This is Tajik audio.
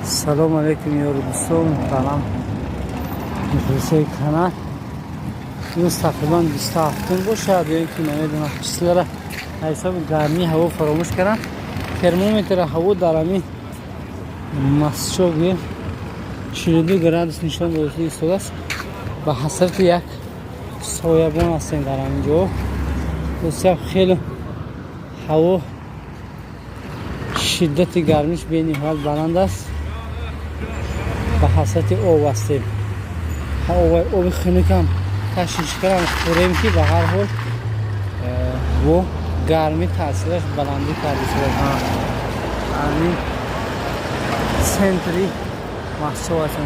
Салому алейкум, ёру дӯстон, муҳтарам мухлисои канал. Имрӯз тақрибан 27-ум бошад ё ин ки намедонам, числара ҳисоби гармии ҳаво фаромӯш кардам. Термометра ҳаво дар ҳамин Масчо гӯем 42 градус нишон дода истодааст. Ба ҳасрати як соябон ҳастем дар ҳамин ҷо. Ростиам, хеле ҳаво шиддати гармиш бениҳоят баланд аст. Ба ҳасрати об ҳастем. Оби хунукам ташнишикарам хӯрем, ки ба ҳар ҳол бо гармӣ таъсираш баландӣ карда шудааст. Ҳамин центри Масчо ҳастем.